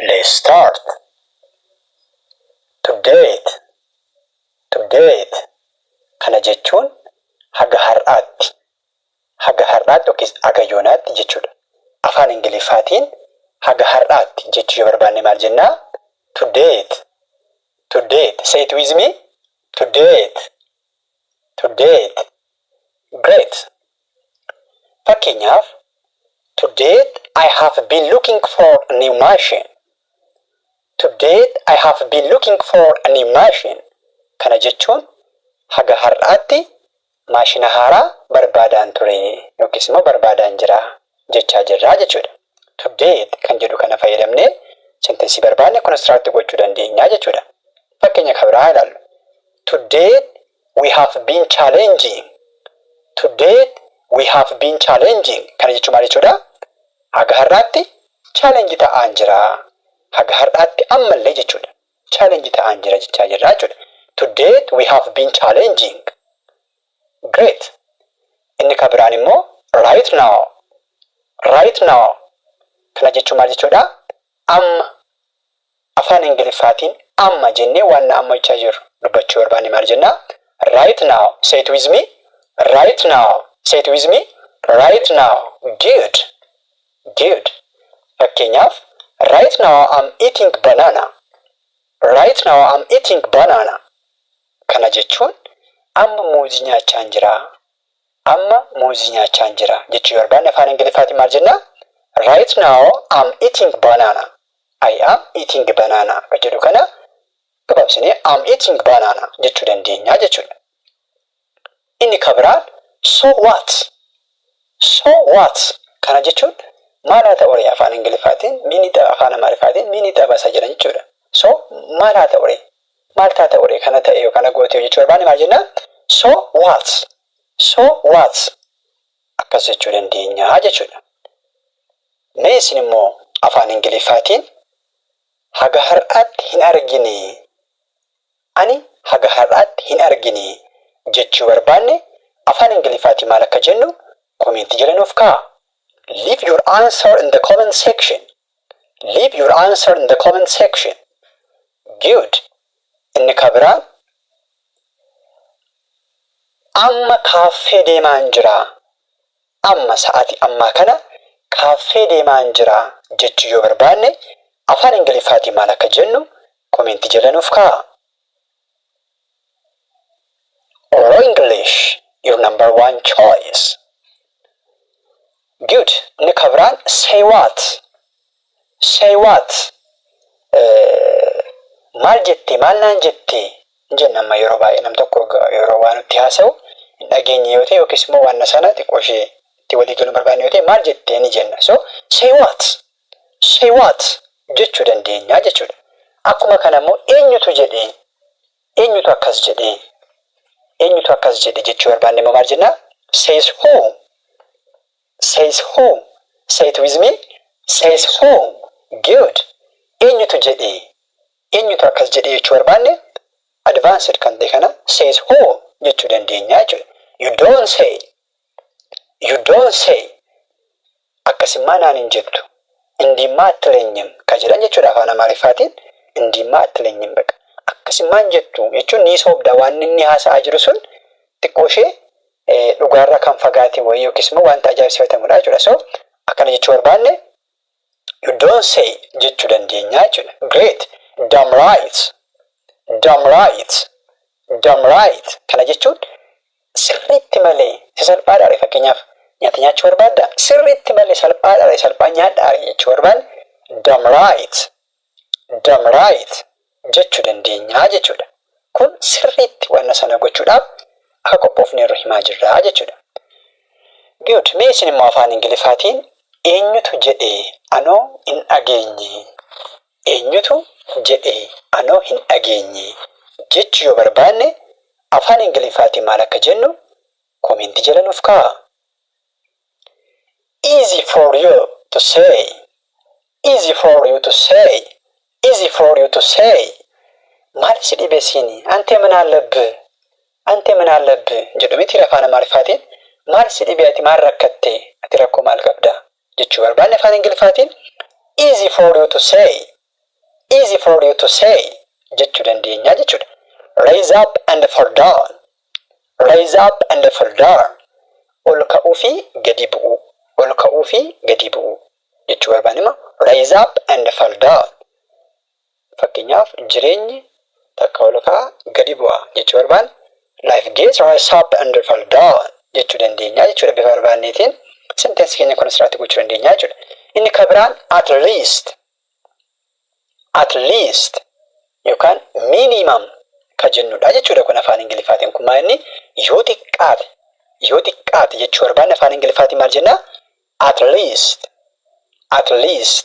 Let's start. To date. To date. Kana jechuun haga har'aatti. Haga har'aatti yookiis haga yoonaatti jechuudha. Afaan Ingiliffaatiin haga har'aatti jechuu yoo barbaanne maal jennaa? To date. To date. Say it with me. To date. To date. Great. Fakkeenyaaf, To date I have been looking for a new machine. To date I have been looking for a new machine. Kana jechuun haga har'aatti maashina haaraa barbaadaan ture yookiis immoo barbaadaan jira jechaa jirra jechuudha. To date kan jedhu kana fayyadamnee sentensii barbaanne construct gochuu dandeenya jechuudha. Fakkeenya kan biraa haa ilaallu. To date we have been challenging. To date we have been challenging. Kana jechuun maal jechuudha? Haga har'aatti challenge ta'aan jira. Haga har'aatti ammallee jechuudha. Challenge ta'aan jira jechaa jirra jechuudha. To date we have been challenging. Great. Inni kan biraan immoo right now. Right now. Kana jechuun maal jechuudha? Amma. Afaan Ingiliffaatiin amma jennee waan amma jechaa jirru dubbachuu barbaanne maal jennaa? Right now. Say it with me. Right now. Say it with me. Right now. Good. Good. Fakkeenyaaf, right now I'm eating banana. Right now I'm eating banana. Kana jechuun amma muuzii nyaachaan jira. Amma muuzii nyaachaan jira jechuu yoo barbaanne afaan Ingiliffaatiin maal jennaa? Right now I'm eating banana. I am eating banana kan jedhu kana gabaabsinee I'm eating banana jechuu dandeenya jechuudha. Inni kan biraan so what? So what? Kana jechuun maal haa ta'u ree afaan Ingiliffaatiin mini afaan Amaariffaatiin mini xabasa jedhan jechuudha. So maal haa ta'u ree? Maal taa ta'u ree kana ta'e kana goote jechuu barbaanne maal jennaa? So what? So what? Akkas jechuu dandeenya jechuudha. Mee isin immoo afaan Ingiliffaatiin haga har'aatti hin argine, ani haga har'aatti hin argine jechuu barbaanne afaan Ingiliffaatiin maal akka jennu koomeentii jala nuuf kaa'a. Leave your answer in the comment section. Leave your answer in the comment section. Good. Inni ka biraa amma kaaffee deemaan jira. Amma sa'aatii ammaa kana kaaffee deemaan jira jechuu yoo barbaanne afaan Ingiliffaatiin maal akka jennu koomeentii jala nuuf kaa'a. Oro English, your number one choice. Good. Inni ka biraan say what? Say what? Maal jette, maal naan jette jenna. Amma yeroo baay'ee nam tokko yeroo waa nutti haasa'u hin dhageenye yoo ta'e yookiis immoo waan sana xiqqoo ishee itti walii galuu barbaanne yoo ta'e maal jettee ni jenna. So say what? Say what? Jechuu dandeenya jechuudha. Akkuma kana immoo eenyutu jedhee, eenyutu akkas jedhee, eenyutu akkas jedhe jechuu barbaanne immoo maal jennaa? Says who? Says who? Say it with me. Says who? Good. Eenyutu jedhee, eenyutu akkas jedhee jechuu barbaanne advanced kan ta'e kana says who jechuu dandeenya jechuudha. You don't say. You don't say. Akkasimmaa naan hin jettu. Indiimmaa attilenyim ka jedhan jechuudha afaan Amaariffaatiin. Indiimmaa attilenyim baqa. Akkasimmaa hin jettu jechuun ni soobda, waan inni haasa'aa jiru sun xiqqoo ishee dhugaarraa kan fagaate wayii yookiis immoo wanta ajaa'ibsiifatamudha jechuudha. So akkana jechuu barbaanne you don't say jechuu dandeenya jechuudha. Great. Damn right. Damn right. Damn right. Kana jechuun sirriitti malee si salphaadha. Fakkeenyaaf, nyaata nyaachuu barbaadda, sirriitti malee salphaadha, salphaa nyaadhaa jechuu barbaanne damn right. Damn right jechuu dandeenya jechuudha. Kun sirriitti wanna sana gochuudhaaf akka qophoofne irra himaa jirra jechuudha. Good. Mee isin immoo afaan Ingiliffaatiin eenyutu jedhee anoo hin dhageenye, eenyutu jedhee anoo hin dhageenye jechuu yoo barbaanne afaan Ingiliffaatiin maal akka jennu koomentii jala nuuf kaa'a. Easy for you to say. Easy for you to say. Easy for you to say. Maal si dhibe siini? አንተ ምን አለብህ? አንተ ምን አለብህ jedhu miti afaan Amaariffaatiin. Maal si dhibe, ati maal rakkatte, ati rakkoo maal qabda jechuu barbaanne afaan Ingiliffaatiin "Easy for you to say, easy for you to say" jechuu dandeenya jechuudha. Raise up and fall down. Raise up and fall down. Ol ka'uu fi gadi bu'uu. Ol ka'uu fi gadi bu'uu jechuu barbaanne immoo raise up and fall down. Fakkeenyaaf, jireenyi takka ol ka'a, gadi bu'a jechuu barbaanne "Life gets rise up and fall down" jechuu dandeenya jechuudha. Bifa barbaanneetiin sentence keenya construct gochuu dandeenya jechuudha. Inni kan biraan at least. At least yookaan minimum ka jennudha jechuudha kun afaan Ingiliffaatiin. Kun maal inni? Yoo xiqqaate, yoo xiqqaate jechuu barbaanne afaan Ingiliffaatiin maal jennaa? At least, at least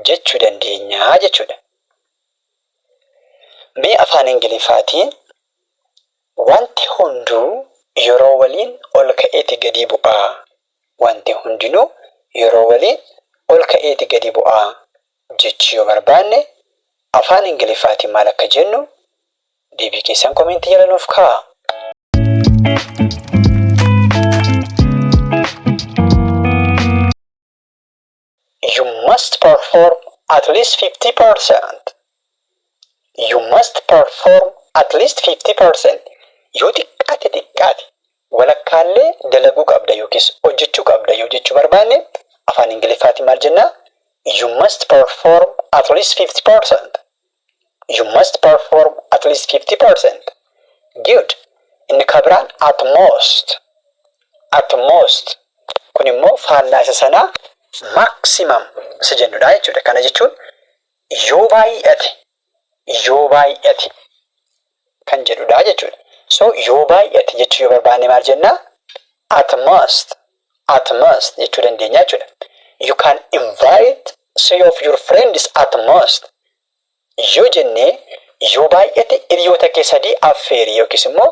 jechuu dandeenya jechuudha. Mee afaan Ingiliffaatiin wanti hunduu yeroo waliin ol ka'eeti gadi bu'aa. Wanti hundinuu yeroo waliin ol ka'eeti gadi bu'aa jechuu yoo barbaanne afaan Ingiliffaatiin maal akka jennu deebii keessan comment jala nuuf kaa'a. You must perform at least 50%. You must perform at least 50%. Yoo xiqqaate xiqqaate walakkaallee dalaguu qabda yookiis hojjechuu qabda yoo jechuu barbaanne afaan Ingiliffaatiin maal jennaa? You must perform at least 50%. You must perform at least 50%. Good. Inni kan biraan at most. At most. Kun immoo faallaa isa sanaa maximum isa jennudha jechuudha. Kana jechuun yoo baay'ate, yoo baay'ate kan jedhudha jechuudha. So yoo baay'ate jechuu yoo barbaanne maal jennaa? At most, at most jechuu dandeenya jechuudha. "You can invite three of your friends at most" yoo jennee, yoo baay'ate hiriyoota kee sadii affeeri yookiis immoo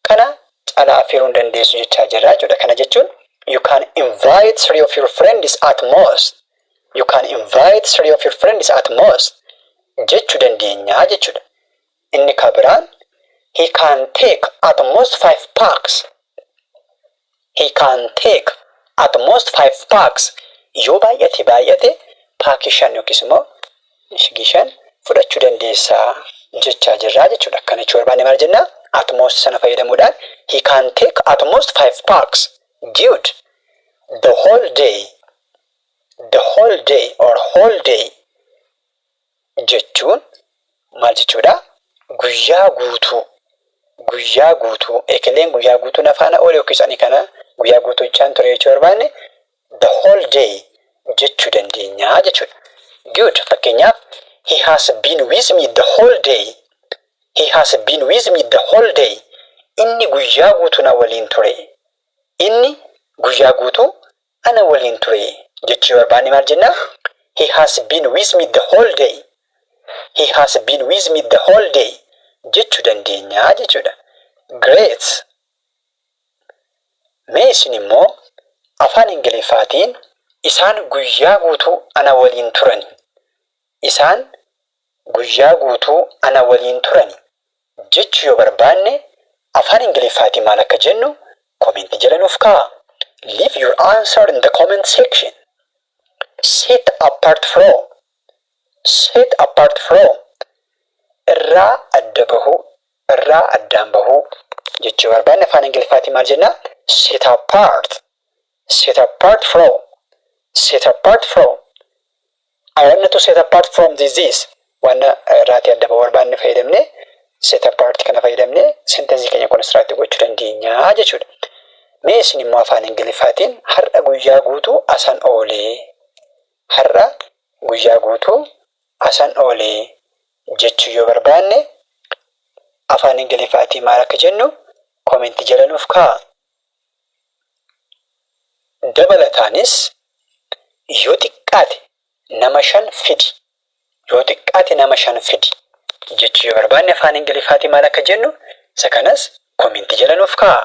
kana calaa affeeruu hin dandeessu jechaa jirra jechuudha. Kana jechuun you can invite three of your friends at most. "You can invite three of your friends at most" jechuu dandeenya jechuudha. Inni kan biraan he can take at most five packs. He can take at most five packs. Yoo baay'ate baay'ate pack 5 yookiis immoo shigii 5 fudhachuu dandeessaa jechaa jirraa jechuudha. Kana jechuu barbaanne maal jennaa? At most sana fayyadamuudhaan he can take at most five packs. Good. The whole day. The whole day or whole day jechuun maal jechuudha? Guyyaa guutuu. Guyyaa guutuu. Ekeleen guyyaa guutuu na faana oole yookiis ani kana guyyaa guutuu jechaan ture jechuu barbaanne the whole day jechuu dandeenya jechuudha. Good. Fakkeenyaaf, he has been with me the whole day. He has been with me the whole day. Inni guyyaa guutuu na waliin ture. Inni guyyaa guutuu ana waliin ture jechuu barbaanne maal jennaa? He has been with me the whole day. He has been with me the whole day jechuu dandeenya jechuudha. Great. Mee isin immoo afaan Ingiliffaatiin isaan guyyaa guutuu ana waliin turan. Isaan guyyaa guutuu ana waliin turan jechuu yoo barbaanne afaan Ingiliffaatiin maal akka jennu comment jala nuuf kaa'a. Leave your answer in the comment section. Set apart from. Set apart from. Irraa adda bahuu, irraa addaan bahuu jechuu barbaanne afaan Ingiliffaatiin maal jennaa? Set apart. Set apart from. Set apart from. I want to set apart from disease. Waan irraatii adda bahuu barbaanne fayyadamne set apart kana fayyadamne sentence keenya construct gochuu dandeenya jechuudha. Mee isin immoo afaan Ingiliffaatiin har'a guyyaa guutuu asan oolee. Har'a guyyaa guutuu asan oolee jechuu yoo barbaanne afaan Ingiliffaatiin maal akka jennu comment jala nuuf kaa'a. Dabalataanis yoo xiqqaate nama 5 fidi. Yoo xiqqaate nama 5 fidi jechuu yoo barbaanne afaan Ingiliffaatiin maal akka jennu isa kanas comment jala nuuf kaa'a.